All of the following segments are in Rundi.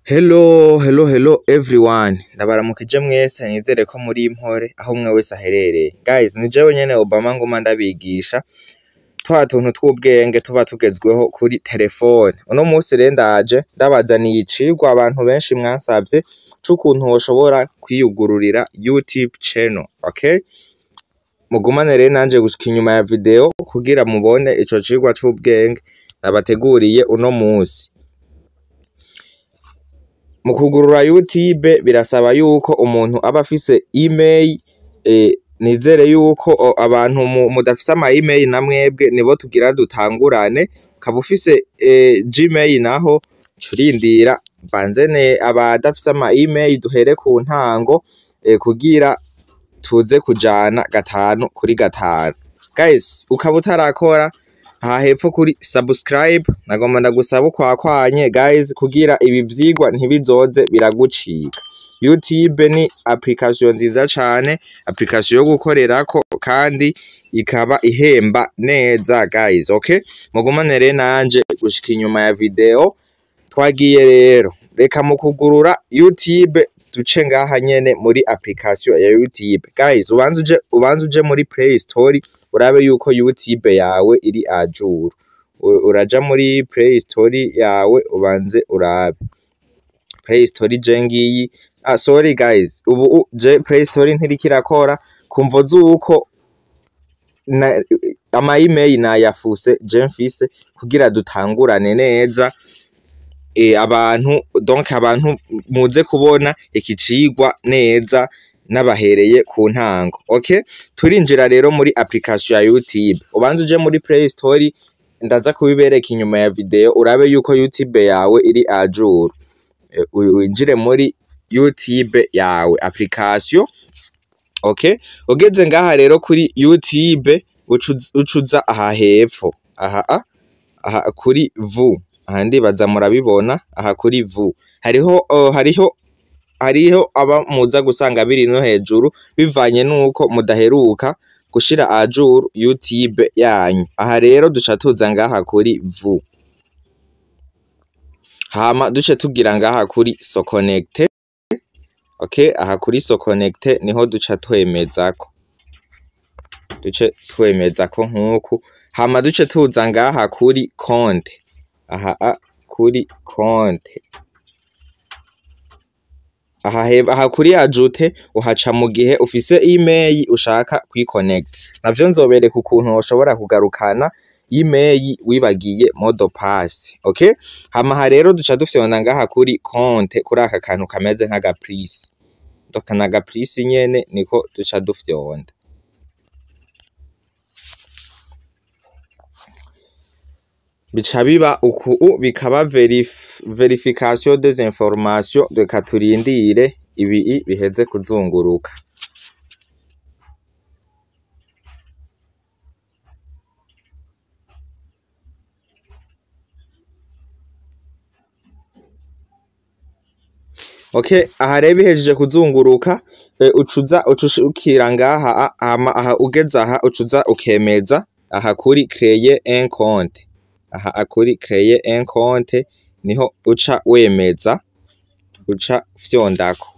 Hello, hello, hello everyone. Ndabaramukije mwese, nizere ko muri impore aho umwe wese aherereye. Guys, ni jewe nyene Obama nguma ndabigisha twa tuntu tw'ubwenge tuba tugezweho kuri telefone. Uno munsi rero ndaje ndabazaniye icigwa abantu benshi mwansavye c'ukuntu woshobora kwiyugururira YouTube channel, okay? Mugumane rero nanje gushika inyuma ya video kugira mubone ico cigwa c'ubwenge nabateguriye uno munsi. Mu kugurura YouTube birasaba yuko umuntu aba afise email, nizere yuko abantu mudafise ama email na mwebwe nibo tugira dutangurane, ukaba ufise Gmail naho curindira mbanze abadafise ama email duhere ku ntango, kugira tuze kujana 5 kuri 5. Guys, ukaba utarakora aha hepfo kuri subscribe, nagomba ndagusaba ukwakwanye guys kugira ibi vyigwa ntibizoze biragucika. YouTube ni application nziza cane, application yo gukorerako kandi ikaba ihemba neza guys, okay? Mugumane rero nanje gushika inyuma ya video. Twagiye rero, reka mu kugurura YouTube duce ngaha nyene muri application ya YouTube. Guys, ubanze uje muri Play Store urabe yuko YouTube yawe iri ajuru. Uraja muri Play Store yawe ubanze urabe Play Store je ngiyi. Sorry guys, ubu je Play Store ntiriko irakora kumvo zuko ama email nayafuse je mfise kugira dutangurane neza. Abantu donc abantu muze kubona iki cigwa neza nabahereye ku ntango, okay? Turinjira rero muri application ya YouTube. Ubanze uje muri Play Store, ndaza kubibereka inyuma ya video urabe yuko YouTube yawe iri ajuru. Winjire muri YouTube yawe application, okay? Ugeze ngaha rero kuri YouTube ucuza aha hepfo, aha aha kuri V, aha ndibaza murabibona, aha kuri V hariho aba muza gusanga biri no hejuru bivanye nuko mudaheruka gushira ajuru YouTube yanyu. Aha rero duca tuza ngaha kuri V, hama duce tugira ngaha kuri so connect, okay? Aha kuri so connect niho duca twemezako, duce twemezako nkuku, hama duce tuza ngaha kuri konte, aha kuri konte, aha kuri ajute uhaca mu gihe ufise email ushaka kwiconnect. Navyo nzobereka ukuntu ushobora kugarukana email wibagiye mot de passe, okay? Hama aha rero duca dufyonda ngaha kuri konte, kuri aka kantu kameze nk'aga plus, donc n'aga plus nyene niko duca dufyonda. Bica biba uku, bikaba verification des informations. Reka turindire ibi biheze kuzunguruka. Okay, aha rero bihejeje kuzunguruka, ucuza ucushukira ngaha, hama aha ugeze aha ucuza ukemeza aha kuri créer un compte. Aha kuri créer un compte niho uca wemeza, uca fyondako,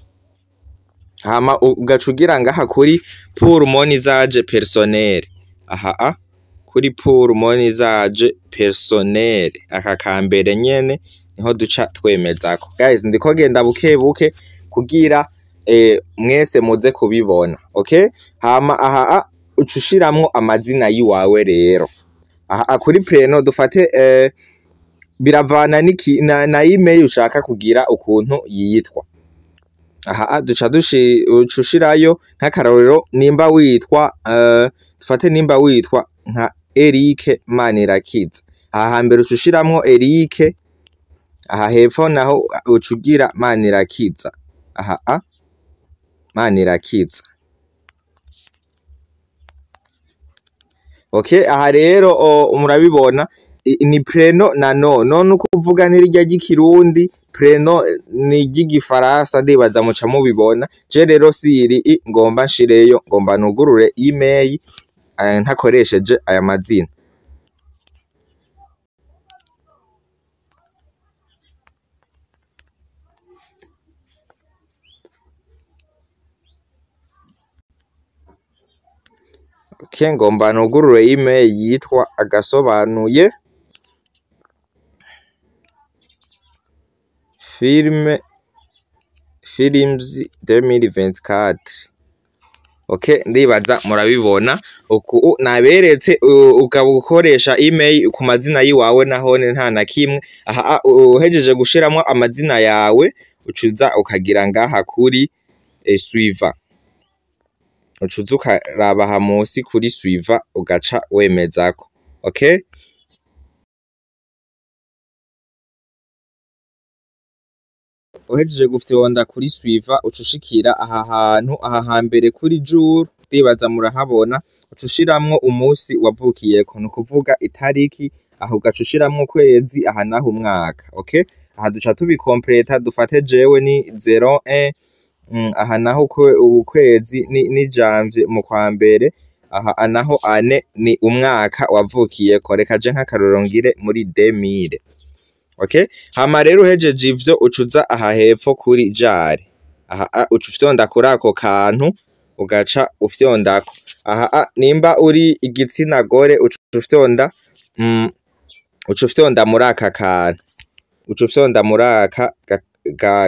hama ugaca ugira ngaha kuri pour mon usage personnel, aha kuri pour mon usage personnel, aka kambere nyene niho duca twemezako. Guys, ndiko genda buke buke kugira mwese muze kubibona, okay? Hama aha uca ushiramwo amazina yiwawe rero. Aha kuri preno dufate, biravana niki na email ushaka kugira ukuntu yitwa. Aha duca ucushirayo nk'akarorero, nimba witwa dufate nimba witwa nka Eric Manirakiza. Aha hambere ucushiramwo Eric, aha hepfo naho ucugira Manirakiza, aha Manirakiza. Okay, aha rero murabibona ni preno na no. None ukuvuga ni rirya ry'ikirundi, preno ni ry'igifaransa, ndibaza muca mubibona. Je rero siri ngomba nshireyo, ngomba nugurure email ntakoresheje aya mazina. Okay, ngomba nugurure email yitwa agasobanuye film films 2024. Okay, ndibaza murabibona uku naberetse. Ukaba ukoresha email ku mazina yiwawe nahone nta na kimwe. Aha uhejeje gushiramwo amazina yawe, ucuza ukagira ngaha kuri suivant, ucuza ukaraba aha musi kuri suivant, ugaca wemezako. Okay, uhejeje gufyonda kuri suivant, uca ushikira aha hantu, aha hambere kuri jour, ndibaza murahabona. Uca ushiramwo umusi wavukiyeko, ni ukuvuga itariki. Aho ugaca ushiramwo ukwezi, aha naho umwaka. Okay, aha duca tubikompleta. Dufate jewe ni 01, aha naho ukwezi ni janvier, mu kwa mbere. Aha naho année ni umwaka wavukiyeko. Reka je nk'akarorero ngire muri 2000. Okay, hama rero uhejeje ivyo, ucuza aha hepfo kuri genre. Aha uca ufyonda kuri ako kantu, ugaca ufyondako aha. Nimba uri igitsina gore, uca ufyonda uca ufyonda muri aka kantu, uca ufyonda muri aka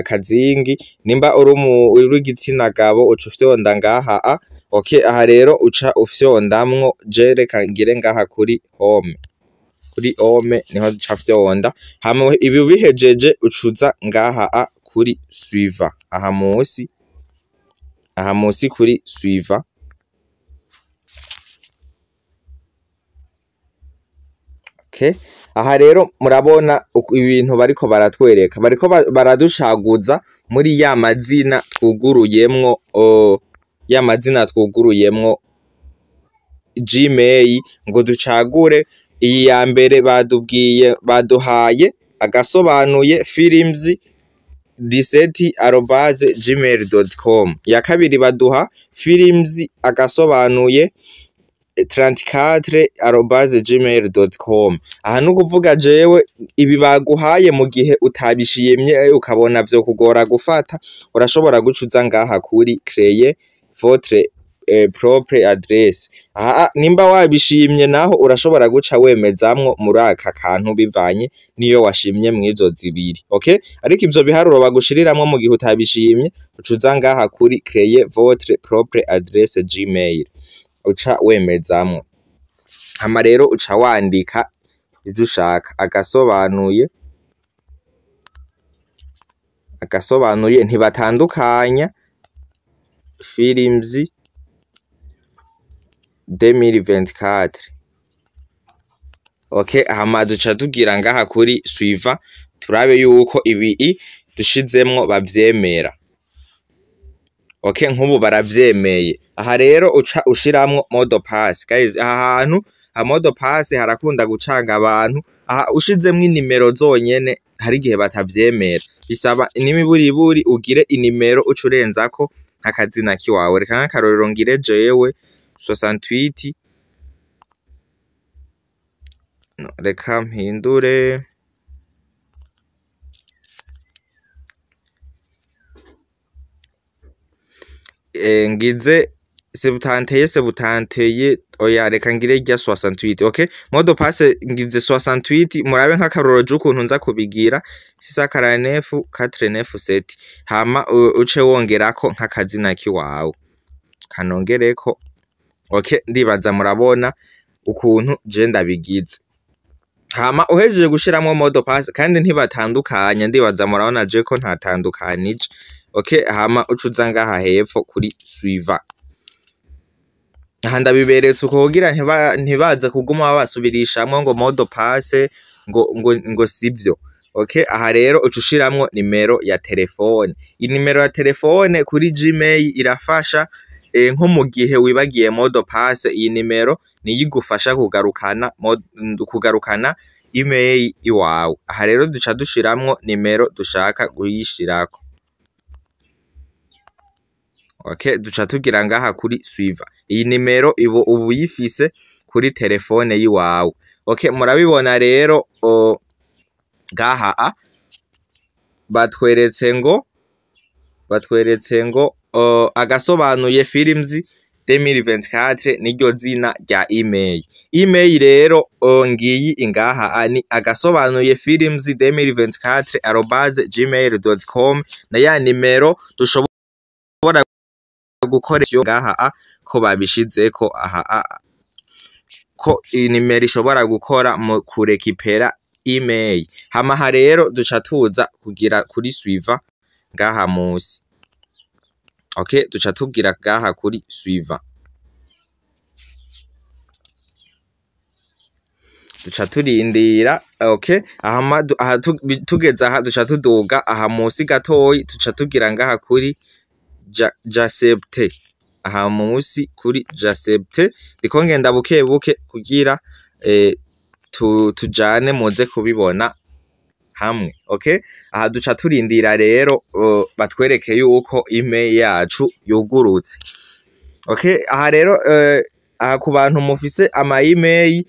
kazingi. Nimba uri igitsina gabo, uca ufyonda ngaha a. Okay, aha rero uca ufyondamwo. Je reka ngire ngaha kuri homme, kuri homme niho nca fyonda. Hama ibi ubihejeje, ucuza ngaha a kuri suivant, aha musi, aha musi kuri suivant. Okay, aha rero murabona ibintu bariko baratwereka, bariko baraducaguza muri ya mazina twuguruyemwo, ya mazina twuguruyemwo Gmail, ngo ducagure iyi ya mbere. Badubwiye, baduhaye agasobanuye films 17@gmail.com, ya kabiri baduha films agasobanuye 34@gmail.com. Aha nukuvuga jewe ibi baguhaye, mu gihe utabishimye ukabona vyo kugora gufata, urashobora gucuza ngaha kuri créer votre propre adresse. Aha nimba wabishimye naho, urashobora guca wemezamwo muri aka kantu, bivanye niyo washimye mwizo zibiri. Okay, ariko ivyo biharuro bagushiriramwo, mu gihe utabishimye ucuza ngaha kuri créer votre propre adresse Gmail, uca wemezamwo. Hama rero uca wandika ivyo ushaka, agasobanuye, agasobanuye ntibatandukanya, films 2024. Okay, hama duca tugira ngaha kuri suivant, turabe yuko ibi dushizemwo bavyemera. Okay, nk'ubu baravyemeye. Aha rero uca ushiramwo mot de passe. Guys, aha hantu ha mot de passe harakunda gucanga abantu. Aha ushizemwo inimero zonyene hari igihe batavyemera, bisaba n'imiburiburi ugire inimero uca urenzako nk'akazina kiwawe. Reka nk'akarorero ngire jewe 68, no, reka mpindure, ngize 71 71, oya, reka ngire rya 68. Okay, mot de passe ngize 68. Murabe nk'akarorero je ukuntu nza kubigira: 649 497, hama uce wongerako nk'akazina kiwawe, kanongereko. Okay, ndibaza murabona ukuntu je ndabigize. Hama uhejeje gushiramwo mot de passe, kandi ntibatandukanya, ndibaza murabona je ko ntatandukanije. Okay, hama ucuza ngaha hepfo kuri suivant. Aha ndabiberetse uko kugira ntibaze kuguma babasubirishamwo ngo mot de passe ngo sivyo. Okay, aha rero uca ushiramwo nimero ya telefone. Inimero ya telefone kuri Gmail irafasha, nko mu gihe wibagiye mot de passe, iyi nimero niyo igufasha kugarukana email iwawe. Aha rero duca dushiramwo nimero dushaka kuyishirako. Okay, duca tugira ngaha kuri suivant. Iyi nimero ibo ubu uyifise kuri telefone yiwawe. Okay, murabibona rero ngaha a batweretse ngo agasobanuye films 2024 niryo zina rya email. Email rero ngiyi ingaha ni agasobanuye films 2024@gmail.com na ya nimero dushobora gukoresha ngaha ko babishizeko aha ko inimero ishobora gukora mu kurekipera email. Hama rero duca tuza kugira kuri suivant ngaha musi. Okay, duca tugira ngaha kuri suivant. Duca turindira, okay, aha tugeze aha duca tuduga aha musi gatoyi, duca tugira ngaha kuri j'accepte. Aha musi kuri j'accepte, ndiko ngenda buke buke kugira tujane muze kubibona hamwe. Okay, aha duca turindira rero batwereke yuko email yacu yugurutse. Okay, aha rero aha ku bantu mufise ama email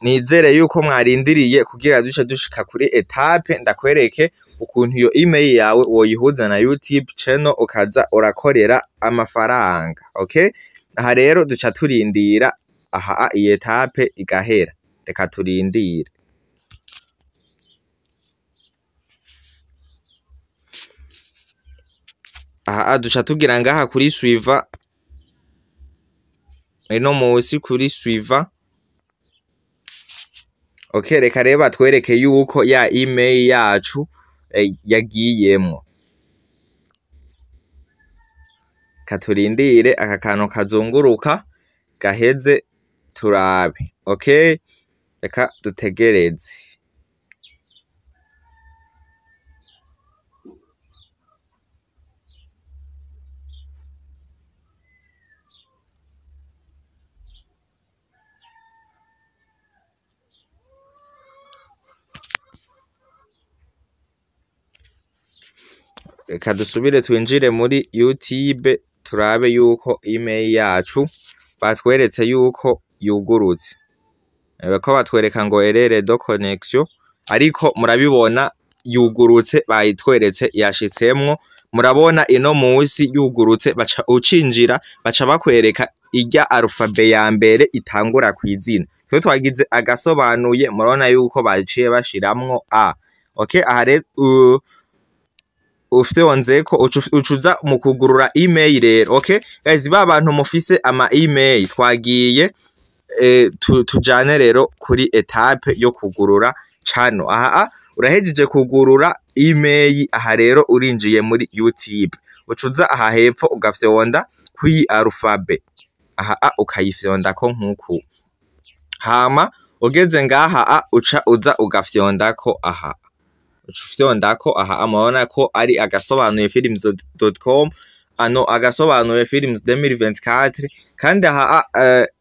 nizere yuko mwarindiriye kugira duce dushika kuri etape ndakwereke ukuntu iyo email yawe woyihuza na YouTube channel ukaza urakorera amafaranga. Okay, aha rero duca turindira aha iyi etape igahera. Reka turindire. Aha duca tugira ngaha kuri suivant, ino musi kuri suivant. Okay, reka rero batwereke yuko ya email yacu yagiyemwo. Katurindire aka kantu kazunguruka gaheze turabe. Okay, reka dutegereze. Reka dusubire twinjire muri YouTube turabe yuko email yacu batweretse yuko yugurutse. Bako batwereka ngo erreur de connexion, ariko murabibona yugurutse, bayitweretse yashitsemwo. Murabona ino musi yugurutse, baca ucinjira baca bakwereka irya alphabet ya mbere itangura kw'izina. Twe twagize agasobanuye, murabona yuko baciye bashiramwo a. Okay, aha rero ufyonzeko ucuza mu kugurura email rero. Okay guys, ba bantu mufise ama email twagiye tujane rero kuri etape yo kugurura channel. Aha urahejeje kugurura email, aha rero urinjiye muri YouTube, ucuza aha hepfo ugafyonda kuri alphabet, aha ukayifyondako nkuku. Hama ugeze ngaha uca uza ugafyondako aha, ufyondako aha, murabona ko ari agasobanuye films.com, ano agasobanuye films 2024. Kandi aha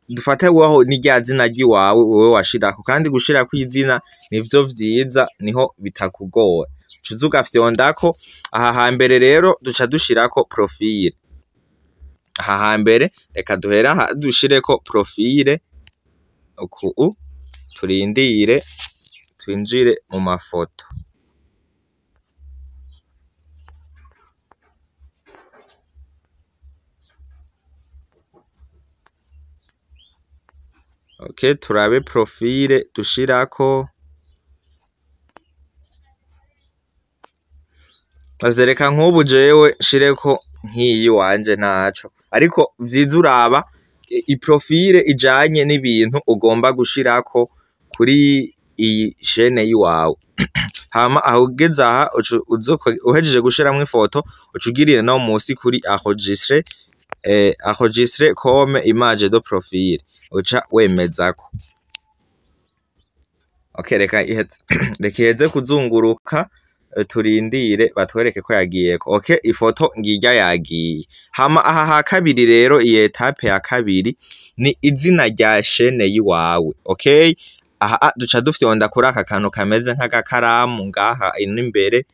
dufate waho ni rya zina ryiwawe wewe washirako, kandi gushirako izina nivyo vyiza, niho bitakugora. Ucuza ugafyondako aha hambere rero duca dushirako profile. Aha hambere reka duhera aha dushireko profile uku, turindire twinjire mu mafoto. Okay, turabe profile dushirako. Bazereka nk'ubu jewe nshireko nk'iyi wanje ntaco, ariko vyiza uraba iprofile ijanye n'ibintu ugomba gushirako kuri iyi chaîne yiwawe. Hama aho ugeze aha uhejeje gushiramwo ifoto, uca ugirira no musi kuri enregistrer, enregistrer comme image de profil, uca wemezako. Okay, reka iheze kuzunguruka, turindire batwereke ko yagiyeko. Okay, ifoto ngirya yagiye. Hama aha ha kabiri rero, iyi etape ya kabiri ni izina rya chaîne yiwawe. Okay, aha duca dufyonda kuri aka kantu kameze nk'agakaramu ngaha ino imbere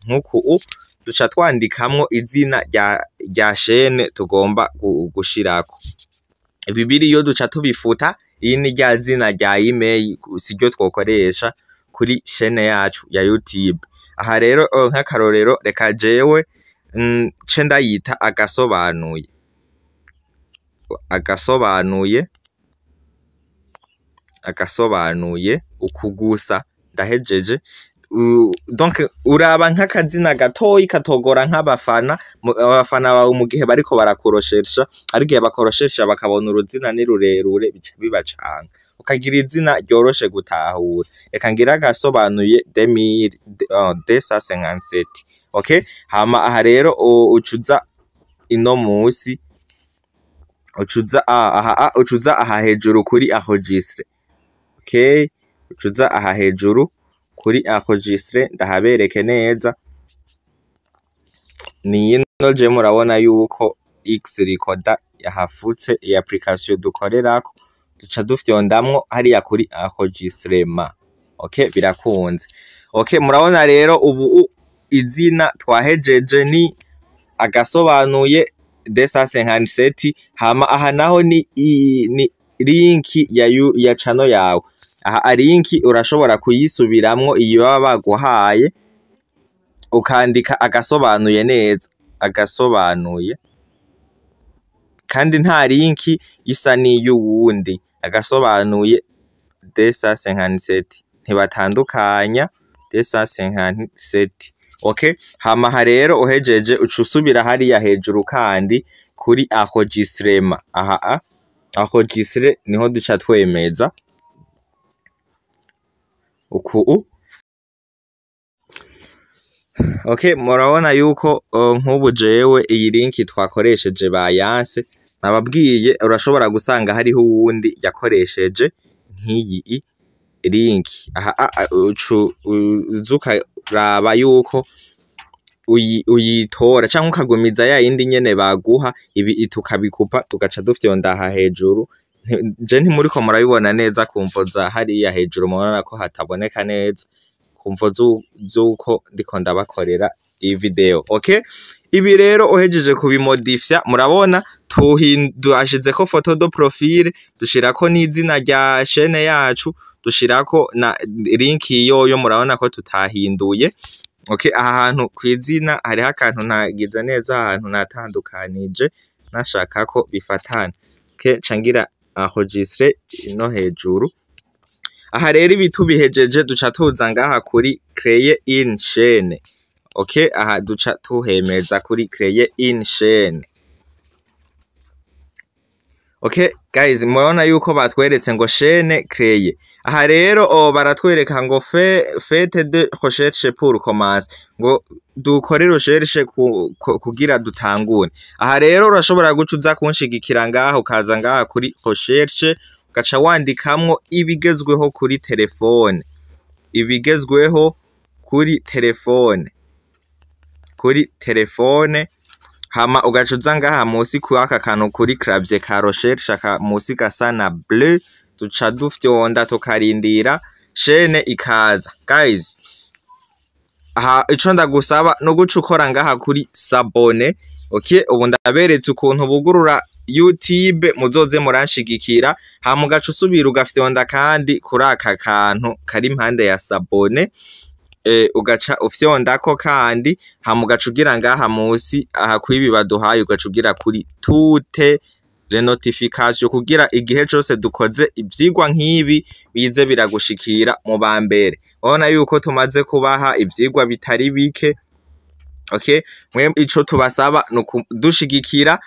nkuku, duca twandikamwo izina rya chaîne tugomba gushirako. Ibi biriyo duca tubifuta, iyi ni rya zina rya email siryo twokoresha kuri chaîne yacu ya YouTube. Aha rero, nk'akarorero, reka jewe nce ndayita agasobanuye, agasobanuye, agasobanuye uku gusa, ndahejeje. Donc uraba nk'akazina gatoyi katogora nk'abafana abafana bawe mu gihe bariko barakuroshersha. Hari igihe bakoroshersha bakabona uruzina ni rurerure, bica bibacanga. Ukagira izina ryoroshe gutahura. Reka ngire agasobanuye 257. Okay, hama aha rero ucuza ino musi, ucuza aha, ucuza aha hejuru kuri enregistrer. Okay, ucuza aha hejuru kuri enregistrer, ndahabereke neza. Ni ino. Je murabona yuko X recorder yahafutse, iyi application dukorerako. Duca dufyondamwo hariya kuri enregistrement. Okay, birakunze. Okay, murabona rero ubu izina twahejeje ni agasobanuye 257. Hama aha naho ni link ya channel yawe. Aha link urashobora kuyisubiramwo, iyi baba baguhaye, ukandika agasobanuye neza, agasobanuye, kandi nta link isa n'iy'uwundi. Agasobanuye 257, ntibatandukanya 257. Okay, hama aha rero uhejeje uca usubira hariya hejuru kandi kuri enregistrement. Aha enregistrer niho duca twemeza uku. Okay, murabona yuko nk'ubu jewe iyi link twakoresheje bayanse. Nababwiye, urashobora gusanga hariho uwundi yakoresheje nk'iyi link. Aha uca uza ukaraba yuko uyitora canke ukagumiza ya yindi nyene baguha. Ibi tukabikupa, tugaca dufyonda aha hejuru. Je ntimuriko murabibona neza ku mvo za hariya hejuru, murabona ko hataboneka neza ku mvo z'uko ndiko ndabakorera iyi video. Okay, ibi rero uhejeje kubimodifya, murabona tuhashizeko photo de profil, dushirako n'izina rya chaîne yacu, dushirako na link yoyo, murabona ko tutahinduye. Okay, aha hantu kw'izina hariho akantu ntagize neza, ahantu natandukanije nashaka ko bifatana. Okay, nca ngira enregistrer ino hejuru. Aha rero ibi tubihejeje, duca tuza ngaha kuri créer une chaîne. Okay, aha duca tuhemeza kuri créer une chaîne. Okay guys, murabona yuko batweretse ngo chaîne créée. Aha rero baratwereka ngo faites des recherches pour commencer, ngo dukore recherche kugira dutangure. Aha rero urashobora guca uza kunshigikira ngaha, ukaza ngaha kuri recherche, ugaca wandikamwo ibigezweho kuri telefone, ibigezweho kuri telefone, kuri telefone. Hama ugaca uza ngaha musi kuri aka kantu kuri clavier ka recherche, aka musi gasa na bleu, duca dufyonda, tukarindira chaîne ikaza. Guys, aha ico ndagusaba no guca ukora ngaha kuri s'abonner. Okay, ubu ndaberetse ukuntu bugurura YouTube, muzoze muranshigikira. Hama ugaca usubira ugafyonda kandi kuri aka kantu kari impande ya s'abonner, ugaca ufyondako kandi. Hama ugaca ugira ngaha musi aha kwibi baduhaye, ugaca ugira kuri toutes les notifications, kugira igihe cose dukoze ivyigwa nk'ibi bize biragushikira mu ba mbere. Urabona yuko tumaze kubaha ivyigwa bitari bike. Okay, mwe ico tubasaba ni ukudushigikira.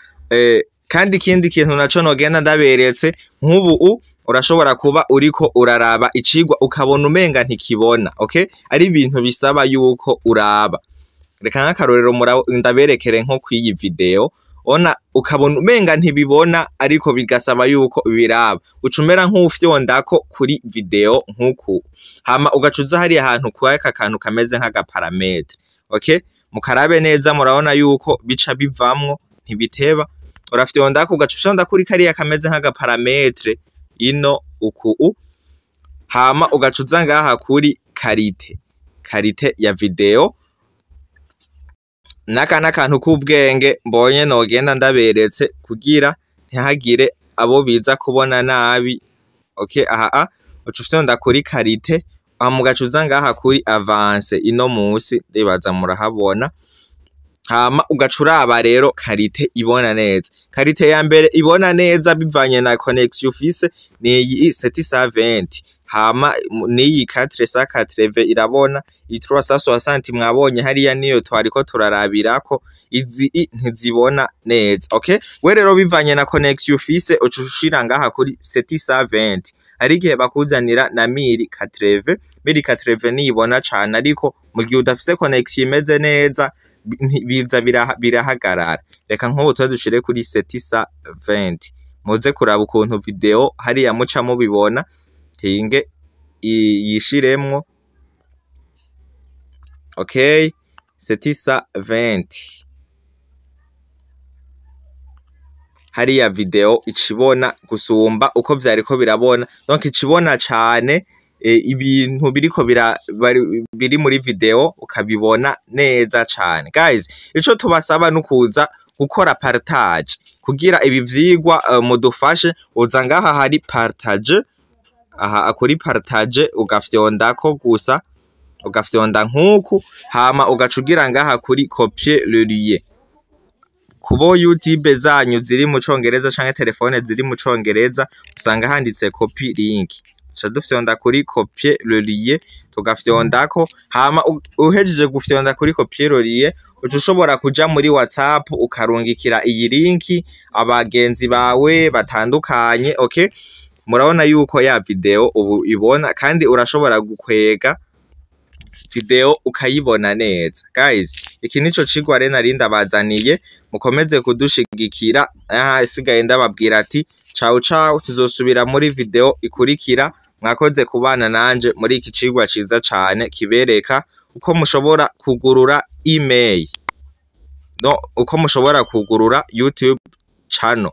Kandi ikindi kintu naco nogenda ndaberetse, nk'ubu urashobora kuba uriko uraraba icigwa ukabona umenga ntikibona. Okay, ari ibintu bisaba yuko uraba. Reka nk'akarorero ndaberekere nko kw'iyi video, ona ukabona umenga ntibibona, ariko bigasaba yuko ubiraba. Uca umera nk'uwufyondako kuri video nk'uku, hama ugaca uza hariya hantu kuri aka kantu kameze nk'aga paramètre. Okay, mukarabe neza, murabona yuko bica bivamwo, ntibiteba. Urafyondako, ugaca ufyonda kuri kariya kameze nk'aga paramètre ino uku hama ugaca uza ngaha kuri qualité, qualité ya video. Naka n'akantu k'ubwenge mbonye nogenda ndaberetse kugira ntihagire abo biza kubona nabi. Okay, aha uca ufyonda kuri qualité. Hama ugaca uza ngaha kuri avancé ino musi, ndibaza murahabona. Hama ugaca uraba rero qualité ibona neza. Qualité ya mbere ibona neza bivanye na connexion ufise ni iyi 720, hama n'iyi 480 irabona, iyi 360 mwabonye hariya niyo twariko turarabirako, izi ntizibona neza. Okay, we rero bivanye na connexion ufise uca ushira ngaha kuri 720. Hari igihe bakuzanira na 1080, 1080 niyibona cane, ariko mu gihe udafise connexion imeze neza biza birahagarara. Reka nk'ubu tube dushire kuri 720, muze kuraba ukuntu video hariya muca mubibona. Hinge yishiremwo. Okay, 720, hariya video icibona gusumba uko vyariko birabona, donc icibona cane ibintu biriko biri muri video ukabibona neza cane. Guys, ico tubasaba nukuza gukora partage kugira ibi vyigwa mudufashe. Uza ngaha hari partage, aha kuri partage ugafyondako gusa, ugafyonda nkuku, hama ugaca ugira ngaha kuri copier le lien. Kubo YouTube zanyu ziri mu congereza canke telefone ziri mu congereza, usanga handitse copy link. Tuca dufyonda kuri copier le lien, tugafyondako. Hama uhejeje gufyonda kuri copier le lien, uca ushobora kuja muri WhatsApp ukarungikira iyi link abagenzi bawe batandukanye. Okay, murabona yuko ya video ubu ibona, kandi urashobora gukwega video ukayibona neza. Guys, iki nico cigwa rero nari ndabazaniye, mukomeze kudushigikira. Ahasigaye ndababwira ati ciao ciao, tuzosubira muri video ikurikira. Mwakoze kubana nanje muri iki cigwa ciza cane kibereka uko mushobora kugurura email, no uko mushobora kugurura YouTube channel.